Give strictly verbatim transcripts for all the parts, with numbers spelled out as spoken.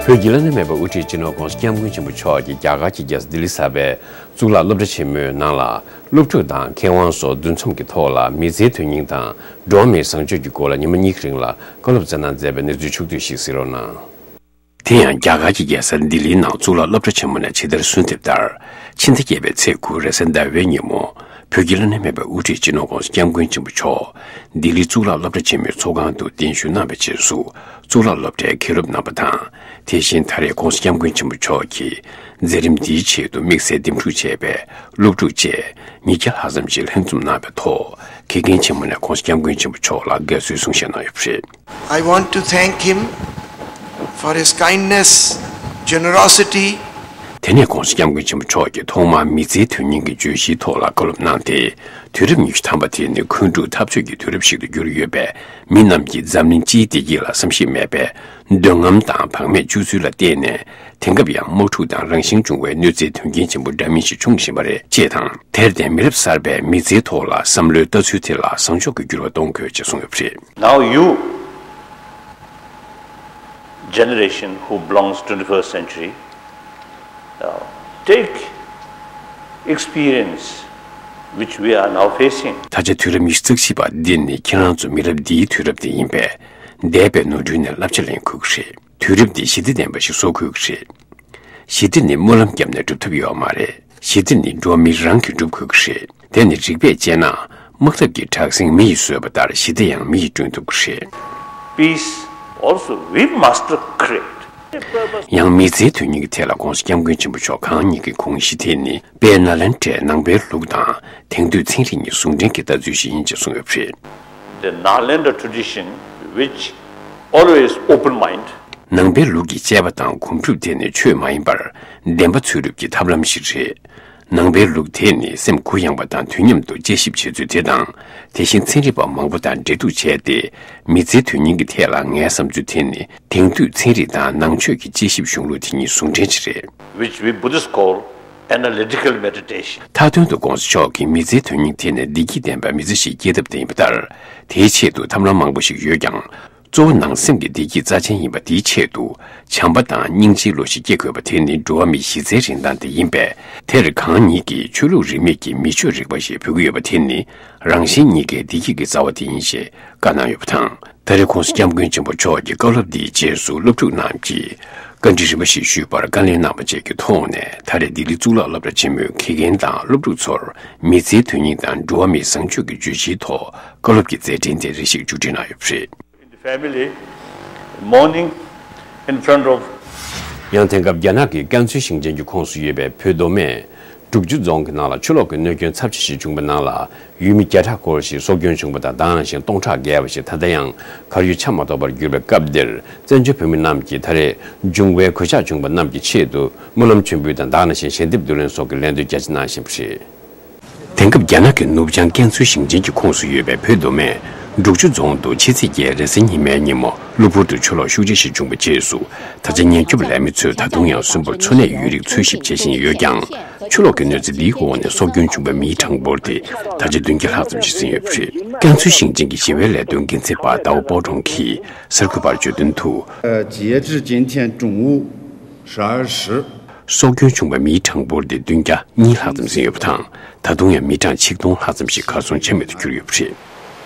བོད་ཀྱི་བླ་ན་མེད་པའི་དབུ་ཁྲིད་སྤྱི་ནོར་༸གོང་ས་༸སྐྱབས་མགོན་ཆེན་པོ་མཆོག་གིས་རྒྱ་གར་གྱི་རྒྱལ་ས་ལྡི་ལིར་གསར་པའི་གཙུག་ལག་སློབ་གྲྭ་ཆེན་མོའི་ནང་ལ། སློབ་ཕྲུག་དང་མཁས་དབང་སོགས་འདུ་འཛོམས་ཀྱི་ཐོག་ལ། མི་ཚེའི་དོན་སྙིང་དང་འགྲོ་བ་མིའི་བཟང་སྤྱོད་ཀྱི་སྐོར་ལ་ཉི་མ་གཉིས་ཀྱི་རིང་ལ་བཀའ་སློབ་སྩལ་གནང་མཛད་པའི་གནས་ཚུལ་ཕྱོགས་བསྡུས་ཤིག་གཟིགས་རོགས་གནང་། དེ་ཡང་རྒྱ་གར་གྱི་རྒྱལ་ས་ལྡི་ལིའི་ནང་གཙུག་ལག་སློབ་གྲྭ་ཆེན་མོ་ནས་ཇི་ལྟར་གསོལ་འདེབས་ལྟར། ཕྱི་ཟླ་བརྒྱད་པའི་ཚེས་དགུ་རེས་གཟའ་ཟླ་བའི་ཉིན་མོ། བོད་ཀྱི་བླ་ན་མེད་པའི་དབུ་ཁྲིད་སྤྱི་ནོར་༸གོང་ས་༸སྐྱབས་མགོན་ཆེན་པོ་མཆོག་ལྡི་ལི་གཙུག་ལག་སློབ་གྲྭ་ཆེན་མོའི་ཚོགས་ཁང་དུ་གདན་ཞུ་གནང་བའི་རྗེས་སུ། གཙུག་ལག་སློབ་གྲྭའི་མཁན་སློབ་རྣམ་པ་དང་། དེ་བཞིན་ད་རེས་༸གོང་ས་༸སྐྱབས་མགོན་ཆེན་པོ་མཆོག་གིས་མཛད་རིམ་འདིའི་ཆེད་དུ་དམིགས་བསལ་འདེམས་སྒྲུག་བྱས་པའི་སློབ་ཕྲུག་བཅས་ཉིས་བརྒྱ་ལྷག་ཙམ་ཞིག་ལྷན་འཛོམས་གནང་བའི་ཐོག་དགེ་རྒན་ཆེན་མོ་ནས་༸གོང་ས་༸སྐྱབས་མགོན་ཆེན་པོ་མཆོག་ལ་དགའ་བསུའི་གསུང་བཤད་གནང་ཡོད་པ་རེད། I want to thank him for his kindness, generosity. དེ་ནས་༸གོང་ས་༸སྐྱབས་མགོན་ཆེན་པོ་མཆོག་གིས་ཐོག་མར་མི་ཚེའི་དོན་སྙིང་གི་བརྗོད་གཞིའི་ཐོག་ལ་བཀའ་སློབ་གནང་སྟེ། དུས་རབས་ཉི་ཤུ་ཐམ་པ་དེ་ནི་འཁོན་འཁྲུག་འཐབ་རྩོད་ཀྱི་དུས་རབས་ཤིག་ཏུ་གྱུར་ཡོད་པས། མི་རྣམས་ཀྱིས་འཛམ་གླིང་སྤྱིའི་བདེ་སྐྱིད་ལ་བསམ་ཤེས་མེད་པས། འདོད་རྔམ་དང་བག་མེད་སྤྱོད་ཚུལ་ལ་བརྟེན་ནས། དེང་སྐབས་ཡང་དམག་འཁྲུག་དང་རང་བཞིན་བྱུང་བའི་གནོད་འཚེའི་དོན་རྐྱེན་ཆེན་པོ་འདྲ་མིན་ཞིག་འབྱུང་བཞིན་པ་རེད་ཅེས་དང་། དེར་བརྟེན་མི་རབས་གསར་པས་མི་ཚེའི་ཐོག་ལ་བསམ་བློའི་ལྟ་ཚུལ་དེ་ལ་བཟང་ཕྱོགས་ཀྱི་འགྱུར་བ་གཏོང་དགོས་ཅེས་གསུངས་ཡོད་པ་རེད། Now you, generation who belongs twenty-first century, uh, take experience which we are now facing. ད་ཆ་དུས་རབས་ཉི་ཤུ་རྩ་བཞི་པ་འདི་ནི་ཁྱེད་རང་ཚོ་མི་རབས་འདིའི་དུས་རབས་དེ་ཡིན་པས། འདས་པའི་ནོར་འཁྲུལ་ནས་བསླབ་བྱ་ལེན་དགོས་ཀྱི་རེད། དུས་རབས་འདི་ཞི་བདེ་ལྡན་པ་ཞིག་བཟོ་དགོས་ཀྱི་རེད། ཞི་བདེ་ནི་སྨོན་ལམ་བརྒྱབ་ནས་སྒྲུབ་ཐུབ་ཡོད་མ་རེད། ཞི་བདེ་ནི་འགྲོ་བ་མི་རང་གིས་སྒྲུབ་དགོས་ཀྱི་རེད། དེ་ནི་རིགས་པས་དཔྱད་ན། དམག་འཐབ་ཀྱི་དྲག་ཟིང་མི་ཡིས་བཟོས་པ་ལྟར་ཞི་བདེ་ཡང་མི་ཡིས་བསྐྲུན་ཐུབ་ཀྱི་རེད། Peace also we must create. ཡང་མི་ཚེའི་དོན་སྙིང་གི་ཐད་ལ་༸གོང་ས་༸སྐྱབས་མགོན་ཆེན་པོ་མཆོག་གང་ཉིད་ཀྱི་དགོངས་གཞི་དེ་ནི། དཔལ་ནཱ་ལེནྡྲའི་ནང་པའི་ལུགས་དང་དེང་དུས་ཚན་རིག་གཉིས་ཟུང་འབྲེལ་གྱི་ལྟ་ཚུལ་ཞིག་ཡིན་ཅེས་གསུངས་ཡོད་པ་རེད། The Nalanda tradition, which always open mind. ནང་པའི་ལུགས་ཀྱི་དཔྱད་པ་དང་གོམ་སྒྲུབ་དེ་ནི་ཆོས་མ་ཡིན་པར། བདེན་པ་འཚོལ་རྒྱུའི་ཐབས་ལམ་ཞིག་རེད། ནང་པའི་ལུགས་དེ་ནི་སེམས་གུ་ཡངས་པ་དང་དུས་མཉམ་དུ་དཔྱད་ཞིབ་བྱེད་ཚུལ་དེ་དང་། དེ་བཞིན་ཚན་རིག་པ་མང་པོ་དང་འབྲེལ་གཏུག་བྱས་ཏེ། མི་ཚེའི་དོན་སྙིང་གི་ཐད་ལ་ངའི་བསམ་ཚུལ་དེ་ནི། དེང་དུས་ཚན་རིག་དང་ནང་ཆོས་ཀྱི་དཔྱད་ཞིབ་གཞུང་ལུགས་དེ་གཉིས་ཟུང་འབྲེལ་ཅིག་རེད། Which we Buddhists call analytical meditation. མཐའ་དོན་དུ་༸གོང་ས་མཆོག་གིས་མི་ཚེའི་དོན་སྙིང་དེ་ནི་བདེ་སྐྱིད་ལྡན་པའི་མི་ཚེ་ཞིག་སྐྱེལ་ཐབས་དེ་ཡིན་པ་ལྟར། དེའི་ཆེད་དུ་ཐབས་ལམ་མང་པོ་ཞིག་ཡོད་ཀྱང་། གཙོ་བོ་ནང་སེམས་ཀྱི་བདེ་སྐྱིད་རྩ་ཆེན་ཡིན་པ་དེའི་ཆེད་དུ། བྱམས་པ་དང་སྙིང་རྗེའི་བློ་ཞིག་སྐྱེ་དགོས་པ་དེ་ནི་འགྲོ་བ་མིའི་གཞི་རྩའི་རིན་ཐང་དེ་ཡིན་པས། དེར་གང་ཉིད་ཀྱིས་ཆོས་ལུགས་རིས་མེད་ཀྱི་མི་ཆོས་རིག་པ་ཞེས་འབོད་ཀྱི་ཡོད་པ་དེ་ནི། རང་གཞན་གཉིས་ཀའི་བདེ་སྐྱིད་ཀྱི་རྩ་བ་དེ་ཡིན་ཞེས་བཀའ་གནང་ཡོད་པ་དང་། ད་རེས་༸གོང་ས་༸སྐྱབས་མགོན་ཆེན་པོ་མཆོག་གི་བཀའ་སློབ་འདིའི་རྗེས་སུ་སློབ་ཕྲུག་རྣམས་ཀྱིས་བཀའ་འདྲི་རིམ་པ་ཞིག་ཞུས་པར་བཀའ་ལན་གནང་བ་བཅས་ཀྱི་ཐོག་ནས། ད་རེས་ལྡི་ལི་གཙུག་ལག་སློབ་གྲྭ་ཆེན་མོའི་དགེ་རྒན་དང་སློབ་ཕྲུག་ཚོར་མི་ཚེའི་དོན་སྙིང་དང་འགྲོ་བ་མིའི་བཟང་སྤྱོད་ཀྱི་བརྗོད་གཞིའི་ཐོག་བཀའ་སློབ་ཀྱི་མཛད་འཕྲིན་དེ་རེ་ཞིག་མཇུག་སྒྲིལ་གནང་ཡོད་པ་རེད། In the family, mourning in front of. ཡང་དེང་སྐབས་རྒྱ་ནག་གི་ཀན་སུའུ་ཞིང་ཆེན་གྱི་ཁོངས་སུ་ཡོད་པའི་བོད་མདོ་སྨད། འབྲུག་ཆུ་རྫོང་གི་ནང་ལ་ཆུ་ལོག་གི་གནོད་སྐྱོན་ཚབས་ཆེ་ཞིག་བྱུང་བའི་ནང་ལ། ཡུལ་མི་བརྒྱ་ཕྲག་སྐོར་ཞིག་སྲོག་སྐྱོན་བྱུང་བ་དང་། ད་ག་ནང་བཞིན་སྟོང་ཕྲག་བརྒལ་བ་ཞིག་ད་ལྟ་ཡང་གར་ཡུལ་ཆ་མ་ཐོབ་པར་གྱུར་བའི་སྐབས་འདིར། བཙན་བྱོལ་བོད་མི་རྣམས་ཀྱིས་ད་རེས་འབྱུང་བའི་གོད་ཆག་བྱུང་བ་རྣམས་ཀྱི་ཆེད་དུ་སྨོན་ལམ་མཆོད་འབུལ་དང་། ད་ག་ནང་བཞིན་ཞལ་འདེབས་བསྡུ་ལེན་སོགས་ཀྱི་ལས་དོན་རྒྱ་ཆེ་གནང་བཞིན་པ་རེད། དེང་སྐབས་རྒྱ་ནག་གི་ནུབ་བྱང་ཀན་སུའུ་ཞིང་ཆེན་གྱི་ཁོངས་སུ་ཡོད་པའི་བོད་མདོ་སྨད་འབྲུག་ཆུ་རྫོང་དུ་ཕྱི་ཚེས་བརྒྱད་རེས་གཟའ་ཉི་མའི་ཉིན་མོ་གློ་བུར་དུ་ཆུ་ལོག་ཤུགས་ཆེ་ཞིག་བྱུང་བའི་རྗེས་སུ། ད་ཆ་ཉེན་སྐྱོབ་ལས་མི་ཚོས་ད་དུང་ཡང་གསོན་པོར་འཚོ་གནས་ཡོད་རིགས་འཚོལ་ཞིབ་བྱེད་བཞིན་ཡོད་ཀྱང་། ཆུ་ལོག་གི་གནོད་འཚེ་འདིའི་འོག་ནས་སྲོག་སྐྱོན་བྱུང་བའི་མིའི་གྲངས་འབོར་དེ་ད་ཆ་བདུན་བརྒྱ་ལྷག་ཙམ་ཞིག་ཟིན་ཡོད་པ་རེད། ཀན་སུའུ་ཞིང་ཆེན་གྱི་ཞི་བའི་ལས་དོན་འགན་འཛིན་པ་ཟླ་བ་སྤོ་བྲང་གིས་གསར་འགོད་པར་བརྗོད་དོན་དུ། 呃，截至今天中午十二时， སྲོག་སྐྱོན་བྱུང་བའི་མིའི་གྲངས་འབོར་དེ་བདུན་བརྒྱ་གཉིས་ལྷག་ཙམ་ཟིན་ཡོད་པ་དང་། ད་དུང་ཡང་མི་གྲངས་ཆིག་སྟོང་ལྷག་ཙམ་ཞིག་གར་སོང་ཆ་མེད་དུ་གྱུར་ཡོད་པ་རེད།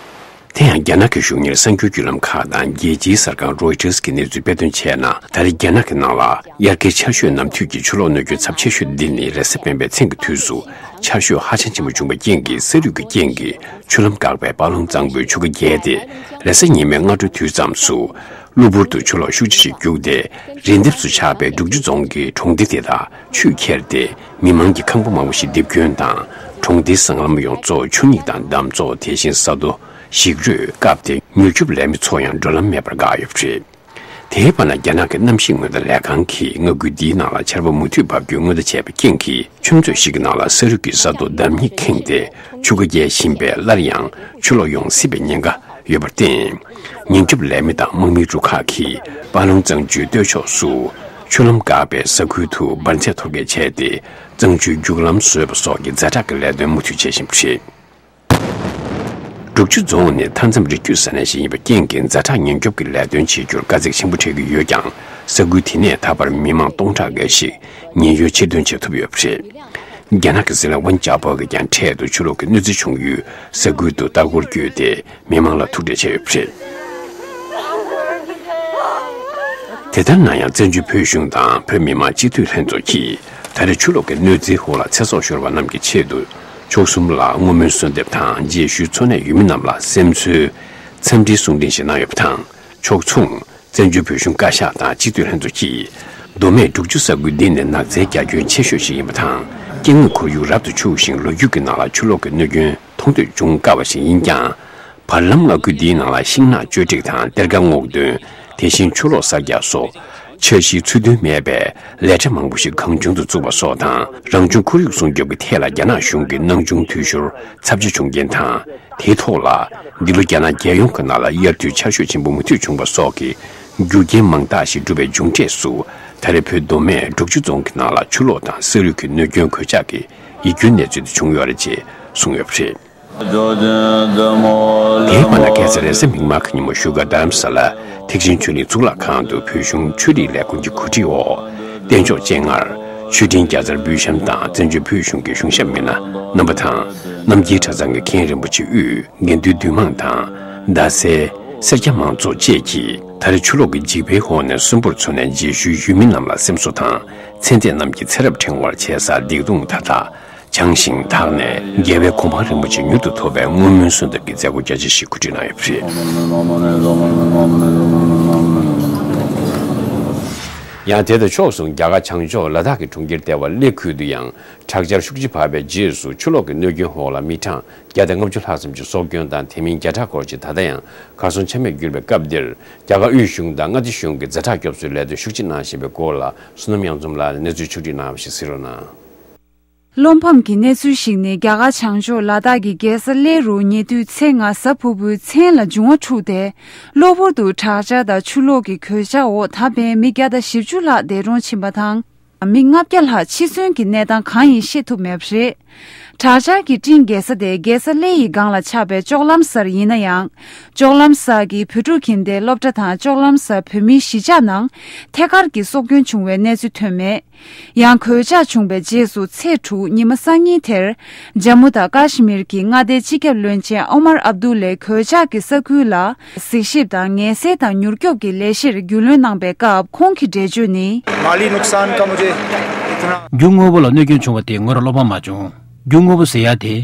དེ་ཡང་རྒྱ་ནག་གི་གཞུང་གཉེར་གསར་འགྱུར་བརྒྱུད་ལམ་ཁག་དང་རྒྱལ་སྤྱིའི་གསར་ཁང་Reuters་གྱི་གནས་ཚུལ་དཔེ་སྟོན་བྱས་ན། ད་རེས་རྒྱ་ནག་གི་ནང་ལ་དབྱར་ཁའི་ཆར་ཞོད་ནམ་དུས་ཀྱི་ཆུ་ལོག་གནོད་སྐྱོན་ཚབས་ཆེ་ཤོས་འདི་ནི་རེས་གཟའ་སྤེན་པའི་མཚན་གྱི་དུས་སུ་ཆར་ཞོད་ཧ་ཅང་ཆེན་པོ་བྱུང་བའི་རྐྱེན་གྱིས། ས་རུད་ཀྱི་རྐྱེན་གྱིས་ཆུ་ལམ་འགགས་པས་དཔའ་ལུང་གཙང་པོའི་ཆུ་ཁ་བརྒལ་ཏེ། རེས་གཟའ་ཉི་མའི་སྔ་དྲོ་དུས་ཙམ་སུ། གློ་བུར་དུ་ཆུ་ལོག་ཤུགས་ཆེ་ཞིག་རྒྱུགས་ཏེ། རི་ལྡེབས་སུ་ཆགས་པའི་འབྲུག་ཆུ་རྫོང་གི་གྲོང་སྡེ་དེ་དག་ཆུས་ཁྱེར་ཏེ། མི་མང་གི་ཁང་པ་མང་པོ་ཞིག་རྡིབ་སྐྱོན་དང་། གྲོང་སྡེའི་སྲང་ལམ་ཡོངས་རྫོགས་ཆུ་སྙིགས་དང་འདམ་བཙོག་དེ་བཞིན་ས་རྡོ། ཞིག་རོས་བཀབ་སྟེ། མྱུར་སྐྱོབ་ལས་མི་ཚོ་ཡང་འགྲོ་ལམ་མེད་པར་འགག་ཡོད་པ་རེད། དེའི་བར་ན། རྒྱ་ནག་གི་གནམ་གཤིས་སྔོན་བརྡ་ལས་ཁང་གིས་མངའ་ཁུལ་འདིའི་ནང་ལ་ཆར་པ་མུ་མཐུད་འབབ་རྒྱུའི་སྔོན་བརྡ་བྱས་པའི་རྐྱེན་གྱིས། ཆུ་མཛོད་ཞིག་གི་ནང་ལ་ས་རུད་ཀྱི་ས་རྡོ་འདམ་སྙིགས་ཁེངས་ཏེ། ཆུ་ཁ་བརྒལ་བཞིན་པས། སླར་ཡང་ཆུ་ལོག་ཡོང་སྲིད་པའི་ཉེན་ཁ་ཡོད་པར་བརྟེན། ཉེན་སྐྱོབ་ལས་མི་དང་དམག་མིའི་རུ་ཁག་གིས་དཔའ་ལུང་གཙང་ཆུའི་སྟོད་ཕྱོགས་སུ་ཆུ་ལམ་འགགས་པའི་ས་ཁུལ་དུ་འབར་རྫས་གཏོར་བརྒལ་བྱས་ཏེ། གཙང་ཆུའི་རྒྱུག་ལམ་བཟོས་པ་སོགས་ཀྱི་ཛ་དྲག་གི་ལས་དོན་མུ་མཐུད་བྱེད་བཞིན་པ་རེད། འབྲུག་ཆུ་རྫོང་ནི་མཐའ་མཚམས་རི་རྒྱུད་ས་གནས་ཤིག་ཡིན་པའི་རྐྱེན་གྱིས། ཛ་དྲག་ཉེན་སྐྱོབ་ཀྱི་ལས་དོན་བྱེད་རྒྱུར་དཀའ་ཚེགས་ཆེན་པོ་འཕྲད་ཀྱི་ཡོད་ཀྱང་། ས་ཁུལ་དེ་ནས་ད་བར་མི་མང་སྟོང་ཕྲག་འགའ་ཞིག་ཉེན་གཡོལ་ཕྱིར་ཐོན་བྱེད་ཐུབ་ཡོད་པ་རེད། རྒྱ་ནག་གི་ཟི་ལིང་ཝན་ཅཱ་པོ་གིས་ཀྱང་འཕྲལ་དུ་ཆུ་ལོག་གི་གནོད་འཚེ་བྱུང་ཡུལ་ས་ཁུལ་དུ་ལྟ་སྐོར་བསྐྱོད་དེ། མི་མང་ལ་ཐུག་འཕྲད་བྱས་ཡོད་པ་རེད། དེ་ལྟར་ན་ཡང་། བཙན་བྱོལ་བོད་གཞུང་དང་བོད་མི་མང་སྤྱི་འཐུས་ལྷན་ཚོགས་ཀྱིས་ད་རེས་ཆུ་ལོག་གི་གནོད་འཚེའི་འོག་ལ་ཚེ་སྲོག་ཤོར་བ་རྣམས་ཀྱི་ཆེད་དུ། ཕྱོགས་གསུམ་ལ་བསྔོ་སྨོན་གསོལ་འདེབས་དང་། རྗེས་ཤུལ་འཚོ་གནས་ཡུལ་མི་རྣམས་ལ་སེམས་གསོའི་འཚམས་འདྲིའི་གསུང་འཕྲིན་ཞིག་གནང་ཡོད་པ་དང་། ཕྱོགས་མཚུངས། བཙན་བྱོལ་བོད་གཞུང་བཀའ་ཤག་དང་སྤྱི་འཐུས་ལྷན་ཚོགས་ཀྱིས། མདོ་སྨད་འབྲུག་ཆུ་ས་ཁུལ་འདི་ནི་ནགས་ཚལ་རྒྱ་ཁྱོན་ཆེ་ཤོས་ཤིག་ཡིན་པ་དང་། སྐྱེ་དངོས་ཁོར་ཡུག་རབ་ཏུ་ཕྱུག་ཅིང་། ལོ་རྒྱུས་ཀྱི་ནང་ལ་ཆུ་ལོག་གི་གནོད་སྐྱོན་མཐོང་ཐོས་འབྱུང་དཀའ་བ་ཞིག་ཡིན་ཀྱང་། བར་ལམ་མངའ་ཁུལ་འདིའི་ནང་ལ་ཤིང་ནགས་གཅོད་སྒྲིག་དང་གཏེར་ཁ་སྔོག་འདོན། དེ་བཞིན་ཆུ་ལོག་གསར་རྒྱག་སོགས་འཆར་གཞིའི་ཚུལ་མཐུན་མེད་པའི་ལས་གྲྭ་མང་པོ་ཞིག་གང་བྱུང་དུ་བཙུགས་པ་སོགས་དང་། རང་བྱུང་ཁོར་ཡུག་སྲུང་སྐྱོབ་ཀྱི་ཐད་ལ་རྒྱ་ནག་གཞུང་གི་སྣང་ཆུང་འཐུས་ཤོར་ཚབས་ཆེ་བྱུང་རྐྱེན་དང་། དེའི་ཐོག་ལ། འདི་ལོ་རྒྱ་ནག་རྒྱལ་ཡོངས་ཀྱི་ནང་ལ་དབྱར་དུས་ཆར་ཞོད་ཆེན་པོ་མུ་མཐུད་བྱུང་བ་སོགས་ཀྱི་རྒྱུ་རྐྱེན་མང་དག་ཞིག་གྲུབ་པའི་མཇུག་འབྲས་སུ། ད་རེས་བོད་མདོ་སྨད་འབྲུག་ཆུ་རྫོང་གི་ནང་ལ་ཆུ་ལོག་དང་ས་རུད་ཀྱི་གནོད་སྐྱོན་གོད་ཆག་གི་ཡིད་སྐྱོའི་གནས་ཚུལ་དེ་བྱུང་ཡོད་རེད་ཅེས་གསུངས་ཡོད་པ་རེད། དེའི་བར་ན། ཁ་སང་རེས་གཟའ་མིག་དམར་གྱི་ཉིན་མོ་བཞུགས་སྒར་རྡ་རམ་ས་ལ་ཐེག་ཆེན་ཆོས་གླིང་གཙུག་ལག་ཁང་དུ་བོད་གཞུང་ཆོས་རིག་ལས་ཁུངས་ཀྱི་གོ་སྒྲིག་འོག་རྟེན་མཆོག་སྤྱན་སྔར་མཆོད་སྤྲིན་བརྒྱ་རྩར་འབུལ་བཤམས་དང་། བཙན་བྱོལ་བོད་གཞུང་གི་གཞུང་ཞབས་མི་སྣ་རྣམ་པ་དང་། རྣམ་རྒྱལ་གྲྭ་ཚང་གི་མཁན་རིན་པོ་ཆེ་དབུས་དགེ་འདུན་འདུས་མང་དང་། རྡ་སའི་སེར་སྐྱ་མང་ཚོགས་བཅས་ཀྱིས། ད་རེས་ཆུ་ལོག་གི་འཇིགས་པའི་འོག་ནས་གསོན་པོར་འཚོ་གནས་མཇལ་ཞུའི་ཡུལ་མི་རྣམས་ལ་སེམས་གསོ་དང་། ཚེ་འདས་རྣམས་ཀྱི་ཚེ་རབས་ཕྲེང་བར་བྱེད་སར་སྡིག་ལྟུང་མཐའ་དག་བྱང་ཞིང་དག་ནས། རྒྱལ་བའི་གོ་འཕང་རིན་པོ་ཆེ་མྱུར་དུ་ཐོབ་པའི་བསྔོ་སྨོན་གསོལ་འདེབས་ཀྱི་མཛད་སྒོ་རྒྱ་ཆེ་ཞིག་གོ་སྒྲིག་གནང་ཡོད་པ་རེད། ཡང་དེ་དང་ཕྱོགས་མཚུངས། རྒྱ་གར་བྱང་ཕྱོགས་ལ་དྭགས་ཀྱི་གྲོང་ཁྱེར་ལྟེ་བ་གླེ་ཁུལ་དུ་ཡང་དྲག་ཆར་ཤུགས་ཆེ་བབས་པའི་རྗེས་སུ། ཆུ་ལོག་གི་གནོད་སྐྱོན་འོག་ལ་མི་གྲངས་བརྒྱ་དང་ལྔ་བཅུ་ལྷག་ཙམ་གྱི་སྲོག་སྐྱོན་དང་། དེ་མིན་བརྒྱ་ཕྲག་སྐོར་ཞིག་ད་ལྟ་ཡང་གར་སོང་ཆ་མེད་གྱུར་པའི་སྐབས་འདིར། རྒྱ་གར་དབུས་གཞུང་དང་མངའ་སྡེ་གཞུང་གིས་ཛ་དྲག་སྐྱོབ་གསོའི་ལས་དོན་ཤུགས་ཆེ་གནང་བཞིན་པའི་སྐོར་ལ། བསོད་ནམས་གཡང་འཛོམས་ལགས་ནས་གནས་ཚུལ་ཕྱོགས་བསྒྲིགས་གནང་བ་ཞིག་གཟིགས་རོགས་གནང་། བློ་ཕམ་གྱི་གནས་ཚུལ་ཞིག་ནི། རྒྱ་གར་བྱང་ཕྱོགས་ལ་དྭགས་ཀྱི་རྒྱལ་ས་གླེ་རུ་ཉེ་དུས་ཚེས་ལྔ་གཟའ་ཕུར་བུའི་མཚན་ལ་འབྱུང་བ་འཁྲུགས་ཏེ། གློ་བུར་དུ་དྲག་ཆར་དང་ཆུ་ལོག་གི་གོད་ཆག་འོག་ད་ཕན་མི་བརྒྱ་དང་བཞི་བཅུ་ལྷག་འདས་གྲོངས་ཕྱིན་པ་དང་། མི་ལྔ་བརྒྱ་ལྷག་འཆི་གསོན་གྱི་གནས་སྟངས་གང་ཡིན་ཤེས་ཐུབ་མེད་པ་རེད། དྲག་ཆར་གྱི་སྤྲིན་འགེལ་ས་དེ་རྒྱལ་ས་གླེ་ཡི་སྒང་ལ་ཆགས་པའི་ལྕོག་ལམ་སར་ཡིན་ན་ཡང་། ལྕོག་ལམ་སར་གྱི་བོད་ཕྲུག་གིན་ཏའི་སློབ་གྲྭ་དང་ལྕོག་ལམ་སར་བོད་མིའི་གཞིས་ཆགས་ནང་ཐད་ཀར་གྱི་སྲོག་སྐྱོན་བྱུང་བའི་གནས་ཚུལ་ཐོན་མེད། ཡང་གོད་ཆག་བྱུང་བའི་རྗེས་སུ་ཚེས་དྲུག་ཉི་མ་སང་ཉིན་དེར། ཇམ་མུ་དང་ཀ་ཤི་མིར་གྱི་མངའ་སྡེའི་སྤྱི་ཁྱབ་བློན་ཆེན་ཨོ་མར་ཨབ་དུ་ལའི་གོད་ཆག་གི་ས་ཁུལ་ལ་གཟིགས་ཞིབ་དང་ངལ་སེལ་དང་མྱུར་སྐྱོབ་ཀྱི་ལས་གཞིར་རྒྱུས་ལོན་གནང་པའི་སྐབས། ཁོང་གི་འགྲེལ་བརྗོད་ནི། माली नुकसान का मुझे इतना རྒྱུ་དངོས་པོ་ལ་གནོད་སྐྱོན་བྱུང་བ་དེ་ངོས་རང་བློ་ཕམ་མ་བྱུང་། རྒྱུ་དངོས་པོ་ཟེར་ཡ་དེ་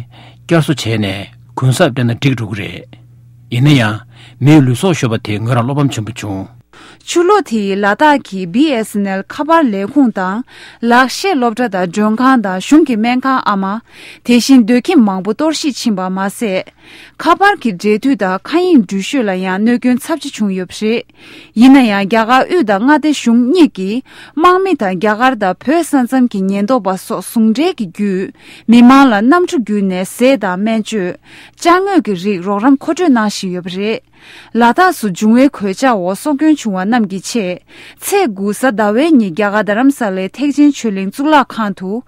བསྐྱར་གསོ་བྱས་ནས་གུན་གསབ་སྤྲད་ན་འགྲིག་འགྲོ་གི་རེད། ཡིན་ན་ཡང་མིའི་ལུས་སྲོག་ཤོར་བ་དེ་ངོས་རང་བློ་ཕམ་ཆེན་པོ་བྱུང་། ཆུ་ལོག་དེ་ཡིས་ལ་དྭགས་ཀྱི་བི་ཨེས་ཨེན་ཨེལ་ཁ་པར་ལས་ཁུངས་དང་། ལག་ཤེས་སློབ་གྲྭ་དང་མགྲོན་ཁང་དང་གཞུང་གི་སྨན་ཁང་ཨ་མ། དེ་བཞིན་སྡོད་ཁྱིམ་མང་པོ་གཏོར་བཤིག་ཕྱིན་པ་མ་ཟད། ཁ་པར་གྱི་འབྲེལ་མཐུད་དང་མཁའ་དབྱིངས་འགྲུལ་བཞུད་ལ་ཡང་གནོད་སྐྱོན་ཚབས་ཆེ་བྱུང་ཡོད་པ་རེད། ཡིན་ན་ཡང་། རྒྱ་གར་དབུས་དང་མངའ་སྡེ་གཞུང་གཉིས་ཀྱིས་དམག་མི་དང་རྒྱ་གར་དང་བོད་ས་མཚམས་ཀྱི་ཉེན་རྟོག་པ་སོགས་ཟུང་འབྲེལ་གྱི་བརྒྱུད། མི་མང་ལ་གནམ་གྲུ་བརྒྱུད་ནས་ཟས་དང་སྨན་བཅོས། ཅ་དངོས་ཀྱི་རིགས་རོགས་རམ་མཁོ་སྤྲོད་གནང་བཞིན་ཡོད་པ་རེད། ལ་དྭགས་སུ་འབྱུང་བའི་གོད་ཆག་འོག་སྲོག་སྐྱོན་བྱུང་བ་རྣམས་ཀྱི་ཆེད། ཚེས་དགུ་གཟའ་ཟླ་བའི་ཉིན་རྒྱ་གར་རྡ་རམ་ས་ལའི་ཐེག་ཆེན་ཆོས་གླིང་གཙུག་ལག་ཁང་དུ།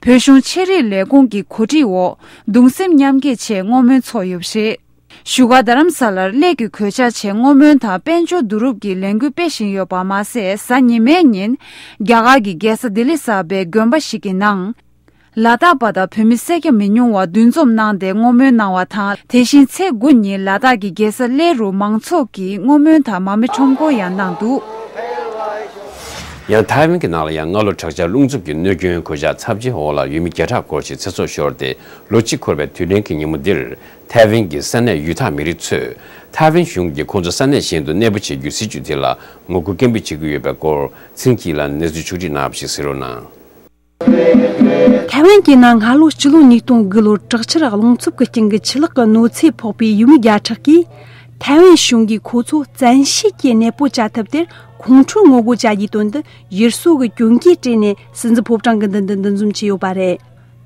བོད་གཞུང་ཆེད་རིགས་ལས་ཁུངས་ཀྱི་གོ་སྒྲིག་འོག་གདུང་སེམས་མཉམ་སྐྱེད་ཆེད་བསྔོ་སྨོན་ཚོགས་ཡོད་པ་རེད། བཞུགས་སྒར་རྡ་རམ་ས་ལར་གླེ་གི་གོད་ཆག་ཆེད་བསྔོ་སྨོན་དང་དཔལ་འབྱོར་བསྡུ་རུབ་ཀྱི་ལས་འགུལ་སྤེལ་བཞིན་ཡོད་པ་མ་ཟད། གཟའ་ཉི་མའི་ཉིན་རྒྱ་གར་གྱི་རྒྱལ་ས་ལྡི་ལི་གསར་པའི་དགོན་པ་ཞིག་གི་ནང་། ལ་དྭགས་པ་དང་བོད་མི་སེར་སྐྱ་མི་ཉུང་བ་འདུ་འཛོམས་གནང་སྟེ་བསྔོ་སྨོན་གནང་བ་དང་། དེ་བཞིན་ཚེས་དགུ་ཉིན་ལ་དྭགས་ཀྱི་རྒྱལ་ས་གླེ་རུ་མང་ཚོགས་ཀྱིས་བསྔོ་སྨོན་དང་མར་མེ་ཁྲོམ་སྐོར་ཡང་གནང་འདུག། ཡང་ཐའེ་ཝན་གྱི་ནང་ལ་ཡང་སྔ་ལོ་དྲག་ཆར་རླུང་འཚུབ་ཀྱི་གནོད་སྐྱོན་གོད་ཆག་ཚབས་ཆེ་འོག་ལ་ཡུལ་མི་བརྒྱ་ཕྲག་སྐོར་ཞིག་ཚེ་སྲོག་ཤོར་ཏེ། ལོ་གཅིག་འཁོར་བའི་དུས་དྲན་གྱི་ཉིན་མོ་འདིར། ཐའེ་ཝན་གྱི་ས་གནས་ཡུལ་ཐག་མི་རིགས་ཚོས་ཐའེ་ཝན་གཞུང་གིས་ཁོང་ཚོ་ས་གནས་གཞན་དུ་གནས་སྤོ་བྱེད་རྒྱུའི་སྲིད་ཇུས་དེ་ལ་ངོ་རྒོལ་སྐད་འབོད་བྱེད་ཀྱི་ཡོད་པའི་སྐོར། ཚིང་སྐྱིད་ལ་གནས་ཚུལ་ཕྱོགས་སྒྲིག་གནང་བ་ཞིག་གཟིགས་རོགས་གནང་། ཐའེ་ཝན་གྱི་ནང་སྔ་ལོ་སྤྱི་ལོ་ཉིས་སྟོང་དགུ་ལོར་དྲག་ཆར་རླུང་འཚུབ་ཀྱི་རྐྱེན་གྱིས་ཆུ་ལོག་གི་གནོད་འཚེ་ཕོག་པའི་ཡུལ་མི་བརྒྱ་ཕྲག་གིས། ཐའེ་ཝན་གཞུང་གིས་ཁོ་ཚོ་བཙན་ཤེད་ཀྱིས་གནས་སྤོ་བྱ་ཐབས་དེར་ཁོང་ཁྲོའི་ངོ་རྒོལ་བྱ་རྒྱུའི་དོན་དུ་ཡུལ་སྲོལ་གྱི་གྱོན་གོས་སྤྲས་ནས་སྲིད་འཛིན་ཕོ་བྲང་གི་མདུན་དུ་འདུ་འཛོམས་བྱས་ཡོད་པ་རེད།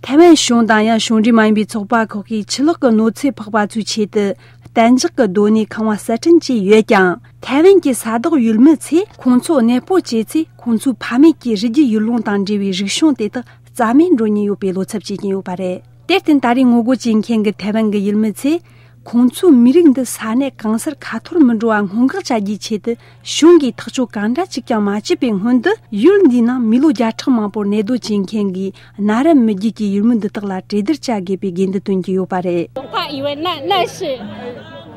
ཐའེ་ཝན་གཞུང་དང་ཡང་གཞུང་འབྲེལ་མ་ཡིན་པའི་ཚོགས་པ་ཁག་གིས་ཆུ་ལོག་གི་གནོད་འཚེ་ཕོག་པ་ཚོའི་ཆེད་དུ་གཏན་འཇགས་ཀྱི་སྡོད་གནས་ཁང་བ་གསར་སྐྲུན་བྱས་ཡོད་ཀྱང་། ཐའེ་ཝན་གྱི་ས་ཐོག་ཡུལ་མི་ཚོས་ཁོང་ཚོ་གནས་སྤོ་བྱས་ཚེ། ཁོང་ཚོའི་ཕ་མེས་ཀྱི་རིགས་རྒྱུད་ཡུལ་ལུང་དང་འབྲེལ་བའི་རིག་གཞུང་དེ་དག་རྩ་མེད་འགྲོ་ཉེན་ཡོད་པའི་བློ་འཚབ་བྱེད་ཀྱིན་ཡོད་པ་རེད། དེར་བརྟེན། ད་རེས་ངོ་རྒོལ་བྱེད་མཁན་གྱི་ཐའེ་ཝན་གྱི་ཡུལ་མི་ཚོས། ཁོང་ཚོའི་མི་རིགས་འདི་ས་གནས་གང་སར་ཁ་འཐོར་མི་འགྲོ་བ་སྔོན་འགོག་བྱ་རྒྱུའི་ཆེད་དུ། གཞུང་གིས་ཐག་གཅོད་གང་འདྲ་གཅིག་ཀྱང་མ་བྱས་པའི་སྔོན་དུ། ཡུལ་འདིའི་ནང་མི་ལོ་བརྒྱ་ཕྲག་མང་པོར་གནས་སྡོད་བྱེད་མཁན་གྱི་གནའ་རབས་མི་རྒྱུད་ཀྱི་ཡུལ་མི་འདི་དག་ལ་གྲོས་བསྡུར་བྱ་དགོས་པའི་དགོས་འདུན་བཏོན་གྱི་ཡོད་པ་རེད། 我怕以为那，那是，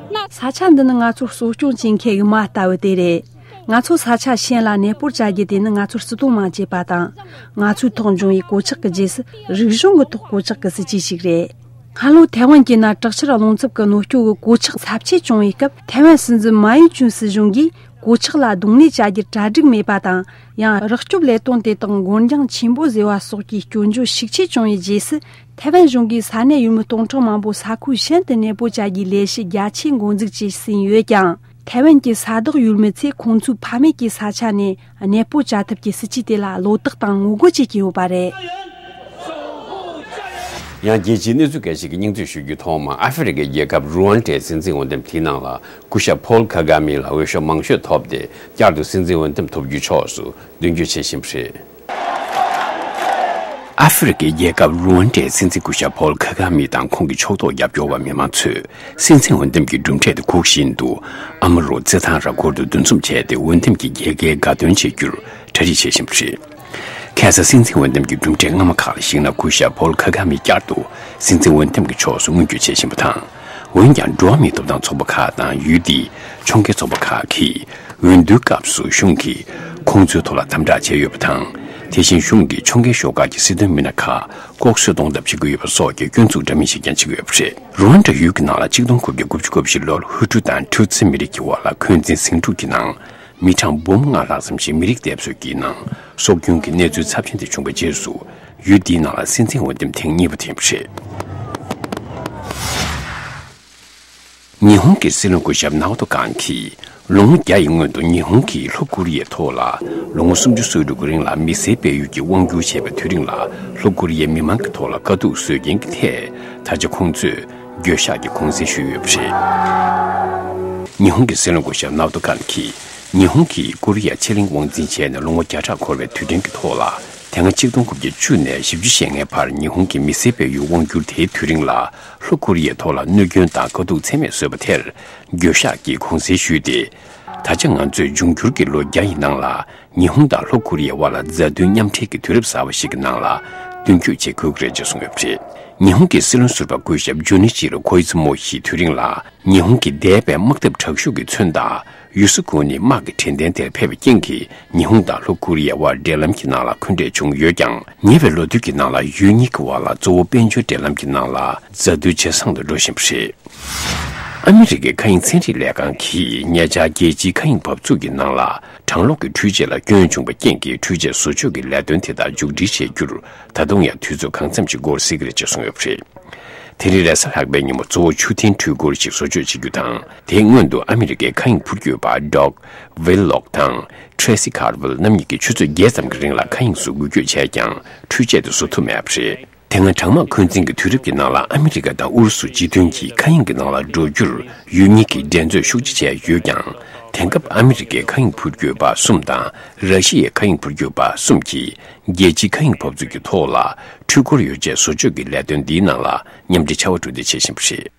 那 ས་ཆ་འདི་ནི་ང་ཚོར་གསོ་སྐྱོང་བྱེད་མཁན་གྱི་མ་ལྟ་བུ་དེ་རེད། ང་ཚོ་ས་ཆ་གཞན་ལ་གནས་སྤོར་བྱ་རྒྱུ་དེ་ནི་ང་ཚོར་བརྩི་མཐོང་མ་བྱས་པ་དང་། ང་ཚོའི་ཐོག་འབྱུང་བའི་གོད་ཆག་གི་རྗེས་སུ་རིག་གཞུང་གི་ཐོག་གོད་ཆག་གི་སྲིད་ཇུས་ཤིག་རེད། སྔ་ལོ་ཐའེ་ཝན་གྱི་ནང་དྲག་ཆར་རླུང་འཚུབ་ཀྱི་གནོད་སྐྱོན་གྱི་གོད་ཆག་ཚབས་ཆེ་བྱུང་བའི་སྐབས། ཐའེ་ཝན་སྲིད་འཛིན་མཱ་ཡིན་ཅུན་སྲིད་གཞུང་གིས་གོད་ཆག་ལ་གདོང་ལེན་བྱ་རྒྱུར་གྲ་སྒྲིག་མེད་པ་དང་། ཡང་རོགས་སྐྱོབ་ལས་དོན་དེ་དག་འགོར་འགྱངས་ཆེན་པོ་བཟོས་པ་སོགས་ཀྱི་སྐྱོན་བརྗོད་ཤུགས་ཆེ་བྱུང་བའི་རྗེས་སུ། ཐའེ་ཝན་གཞུང་གིས་ས་གནས་ཡུལ་མི་སྟོང་ཕྲག་མང་པོ་ས་ཁུལ་གཞན་དུ་གནས་སྤོ་བྱ་རྒྱུའི་ལས་གཞི་རྒྱ་ཆེ་འགོ་འཛུགས་བྱས་ཟིན་ཡོད་ཀྱང་། ཐའེ་ཝན་གྱི་ས་བདག་ཡུལ་མི་ཚོས་ཁོང་ཚོའི་ཕ་མེས་ཀྱི་ས་ཆ་ནས་གནས་སྤོ་བྱ་ཐབས་ཀྱི་སྲིད་ཇུས་དེ་ལ་བློ་དོགས་དང་ངོ་རྒོལ་བྱེད་ཀྱི་ཡོད་པ་རེད། ཡང་རྒྱལ་སྤྱིའི་གནས་ཚུལ་འགའ་ཞིག་གི་སྙིང་བསྡུས་ཞུ་རྒྱུའི་ཐོག་མ། ཨ་ཧྥེ་རི་ཁའི་རྒྱལ་ཁབ་རུ་ཝན་ཌའི་སྲིད་འཛིན་འོས་འདེམས་དེའི་ནང་ལ་སྐུ་ཞབས་ཕོལ་ཁ་གྷ་མི་ལ་འོས་ཤོག་མང་ཤོས་ཐོབ་སྟེ། བསྐྱར་དུ་སྲིད་འཛིན་འོས་འདེམས་ཐོབ་རྒྱུའི་ཕྱོགས་སུ་མདུན་སྐྱོད་བྱེད་བཞིན་པ་རེད། ཨ་ཧྥེ་རི་ཁའི་རྒྱལ་ཁབ་རུ་ཝན་ཌའི་སྲིད་འཛིན་སྐུ་ཞབས་ཕོལ་ཁ་གྷ་མི་དང་ཁོང་གི་ཕྱོགས་གཏོགས་རྒྱབ་སྐྱོར་བ་མི་མང་ཚོས་སྲིད་འཛིན་འོས་འདེམས་ཀྱི་གྲུབ་འབྲས་དེ་སྒུག་བཞིན་དུ། ཨ་མ་རུ་རྩེད་ཐང་ར་སྐོར་དུ་འདུ་འཛོམས་བྱས་ཏེ། འོས་འདེམས་ཀྱི་རྒྱལ་ཁའི་དགའ་སྟོན་བྱེད་རྒྱུར་གྲ་སྒྲིག་བྱེད་བཞིན་པ་རེད། ཁ་སང་སྲིད་འཛིན་འོས་འདེམས་ཀྱི་གྲུབ་འབྲས་སྔ་མ་ཁག་ལ་གཞིགས་ན། སྐུ་ཞབས་ཕོལ་ཁ་གྷ་མི་བསྐྱར་དུ་སྲིད་འཛིན་འོས་འདེམས་ཀྱི་ཕྱོགས་སུ་མངོན་འགྱུར་བྱེད་བཞིན་པ་དང་། འོན་ཀྱང་། འགྲོ་བ་མིའི་ཐོབ་ཐང་ཚོགས་པ་ཁག་དང་ཡུལ་དེའི་ཕྱོགས་འགལ་ཚོགས་པ་ཁག་གིས། འོས་བསྡུའི་སྐབས་སུ་གཞུང་གིས་ཁོང་ཚོའི་ཐོག་ལ་དམ་དྲག་བྱས་ཡོད་པ་དང་། དེ་བཞིན་གཞུང་གིས་ཕྱོགས་འགལ་ཤོག་ཁག་གི་སྲིད་དོན་མི་སྣ་ཁག་ལྐོག་གསོད་གཏོང་ཐབས་བྱེད་ཀྱི་ཡོད་པ་སོགས་ཀྱི་སྐྱོན་འཛུགས་འདྲ་མིན་ཞིག་ཀྱང་བྱེད་ཀྱི་ཡོད་པ་རེད། རུ་ཝན་ཌ་ཡུལ་གྱི་ནང་ལ་ཆིག་སྟོང་དགུ་བརྒྱ་དགུ་བཅུ་གོ་བཞི་ལོར་ཧུ་ཊུ་དང་ཐུ་ཙི་མི་རིགས་ཀྱི་དབར་ལ་འཁོན་འཛིན་ཟིང་འཁྲུག་གི་ནང་། མི་གྲངས་འབུམ་ལྔ་ལྷག་ཙམ་ཞིག་མི་རིགས་སྡེབ་གསོད་ཀྱི་ནང་སྲོག་སྐྱོན་གྱི་གནས་ཚུལ་ཚབས་ཆེན་དེ་བྱུང་བའི་རྗེས་སུ། ཡུལ་འདིའི་ནང་ལ་སྲིད་འཛིན་འོས་འདེམས་ཐེངས་གཉིས་པ་དེ་ཡིན་པ་རེད། ཉི་ཧོང་གི་སྲིད་བློན་སྐུ་ཞབས་ནའོ་ཏོ་གྷན་གྱིས། ལོ་ངོ་བརྒྱ་ཡི་སྔོན་དུ་ཉི་ཧོང་གིས་ལྷོ་ཀོ་རི་ཡའི་ཐོག་ལ་ལོ་ངོ་སུམ་ཅུ་སོ་དྲུག་གི་རིང་ལ་མི་སེར་སྤེལ་ཡུལ་གྱི་དབང་བསྒྱུར་བྱས་པའི་དུས་རིང་ལ། ལྷོ་ཀོ་རི་ཡའི་མི་མང་གི་ཐོག་ལ་དཀའ་སྡུག་བཟོས་མཁན་གྱི་ཐད། ད་ཆ་ཁོང་ཚོས་འགྱོད་བཤགས་ཀྱི་དགོངས་སེལ་ཞུས་ཡོད་པ་རེད། ཉི་ཧོང་གི་སྲིད་བློན་སྐུ་ཞབས་ནའོ་ཏོ་གྷན་གྱིས། ཉི་ཧོང་གིས་ཀོ་རི་ཡ་ཕྱེད་གླིང་དབང་འཛིན་བྱས་ནས་ལོ་ངོ་བརྒྱ་ཕྲག་འཁོར་བའི་དུས་དྲན་གྱི་ཐོག་ལ། དེ་སྔ་ཆིག་སྟོང་དགུ་བརྒྱ་བཅུ་ནས་བཞི་བཅུ་ཞེ་ལྔའི་བར་ཉི་ཧོང་གི་མི་སེར་སྤེལ་ཡུལ་དབང་བསྒྱུར་དེའི་དུས་རིང་ལ། ལྷོ་ཀོ་རི་ཡའི་ཐོག་ལ་གནོད་སྐྱོན་དང་དཀའ་སྡུག་ཚད་མེད་བཟོས་པ་དེར་འགྱོད་བཤགས་ཀྱི་དགོངས་སེལ་ཞུས་ཏེ། ད་ཆ་ང་ཚོས་འབྱུང་འགྱུར་གྱི་ལོ་བརྒྱ་ཡི་ནང་ལ། ཉི་ཧོང་དང་ལྷོ་ཀོ་རི་ཡའི་དབར་ལ་མཛའ་མཐུན་མཉམ་འབྲེལ་གྱི་དུས་རབས་གསར་པ་ཞིག་གི་ནང་ལ་མདུན་སྐྱོད་བྱེད་དགོས་ཀྱི་རེད་ཅེས་གསུངས་ཡོད་པ་རེད། ཉི་ཧོང་གི་སྲིད་བློན་ཟུར་པ་སྐུ་ཞབས་ཇུ་ནི་ཅི་རོ་ཁོ་ཨི་ཙི་མོ་ཡི་དུས་རིང་ལ། ཉི་ཧོང་གི་འདས་པའི་དམག་འཐབ་དྲག་ཤུགས་ཀྱི་མཚོན་རྟགས་ཡུ་སུ་ཀུ་ནི་དམག་གི་དྲན་རྟེན་དེར་ཕེབས་པའི་རྐྱེན་གྱིས། ཉི་ཧོང་དང་ལྷོ་ཀོ་རི་ཡའི་དབར་འབྲེལ་ལམ་གྱི་ནང་ལ་འཁོན་འགྲས་བྱུང་ཡོད་ཀྱང་། ཉེ་བའི་ལོ་དུས་ཀྱི་ནང་ལ་ཡུལ་གཉིས་ཀྱི་དབར་ལ་གཙོ་བོ་དཔལ་འབྱོར་འབྲེལ་ལམ་གྱི་ནང་ལ་མཛའ་མཐུན་ཇེ་བཟང་དུ་འགྲོ་བཞིན་པ་རེད། ཨ་མི་རི་ཀའི་མཁའ་དབྱིངས་ཚན་རིག་ལས་ཁང་གིས་ཉེ་ཆར་རྒྱལ་སྤྱིའི་མཁའ་དབྱིངས་འབབ་ཚུགས་ཀྱི་ནང་ལ་གྲང་གློག་གི་འཕྲུལ་ཆས་ལ་སྐྱོན་བྱུང་བའི་རྐྱེན་གྱིས། འཕྲུལ་ཆས་བཟོ་བཅོས་ཀྱི་ལས་དོན་དེ་དག་མཇུག་སྒྲིལ་བྱེད་རྒྱུར་ད་དུང་ཡང་དུས་ཚོད་གང་འཚམ་ཞིག་འགོར་སྲིད་ཀྱི་རེད་ཅེས་གསུངས་ཡོད་པ་རེད། དེ་རིང་རེས་གཟའ་ལྷག་པའི་ཉིན་མོ་གཙོ་བོ་ཆུ་ཐེངས་འཕྲུལ་འཁོར་ཞིག་བཟོ་བཅོས་བྱེད་རྒྱུ་དང་། དེའི་སྔོན་དུ་ཨ་མི་རི་ཀའི་མཁའ་དབྱིངས་འཕུར་སྐྱོད་པ་Doug Whitlock་དང་Tracy Carville་རྣམ་གཉིས་ཀྱིས་ཆུ་ཚོད་བརྒྱད་ཙམ་གྱི་རིང་ལ་མཁའ་དབྱིངས་སུ་འགུལ་སྐྱོད་བྱས་ཀྱང་། འཕྲུལ་ཆས་དེ་བཟོ་ཐུབ་མེད་པ་རེད། དེ་སྔ་གྲང་དམག་འཁོན་འཛིན་གྱི་དུས་རབས་ཀྱི་ནང་ལ། ཨ་མི་རི་ཀ་དང་ཨུ་རུ་སུ་སྤྱི་མཐུན་གྱིས་མཁའ་དབྱིངས་ཀྱི་ནང་ལ་འགྲོ་རྒྱུར་ཡུལ་གཉིས་ཀྱིས་འགྲན་རྩོད་ཤུགས་ཆེ་བྱས་ཡོད་ཀྱང་། དེང་སྐབས་ཨ་མི་རི་ཀའི་མཁའ་དབྱིངས་འཕུར་སྐྱོད་པ་གསུམ་དང་ར་ཤི་ཡའི་མཁའ་དབྱིངས་འཕུར་སྐྱོད་པ་གསུམ་གྱིས་རྒྱལ་སྤྱིའི་མཁའ་དབྱིངས་འབབ་ཚུགས་ཀྱི་ཐོག་ལ་འཕྲུལ་འཁོར་ཡོ་བྱད་བཟོ་བཅོས་ཀྱི་ལས་དོན་འདིའི་ནང་ལ་མཉམ་འབྲེལ་བྱ་བ་གྲུ་འདེགས་བྱེད་བཞིན་པ་རེད།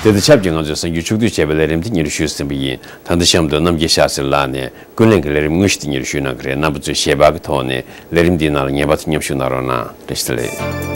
དེ་དང་ཆབས་ཅིག་ང་ཚོས་གསར་འགྱུར་ཕྱོགས་བསྡུས་བྱས་པའི་ལས་རིམ་འདི་སྙན་སྒྲོན་ཞུས་ཟིན་པ་ཡིན། ད་ལྟ་གཤམ་དུ་རྣམ་རྒྱལ་ཤཱ་སེ་ལགས་ནས་ཀུན་གླེང་གི་ལས་རིམ་དངོས་གཞི་དེ་སྙན་སྒྲོན་ཞུས་གནང་གི་རེད། རྣམ་པ་ཚོས་ཞལ་པར་གྱི་ཐོག་ནས་ལས་རིམ་འདིའི་ནང་ལ་ངེས་པར་དུ་མཉམ་ཞུགས་གནང་རོགས་གནང་། བཀྲ་ཤིས་བདེ་ལེགས།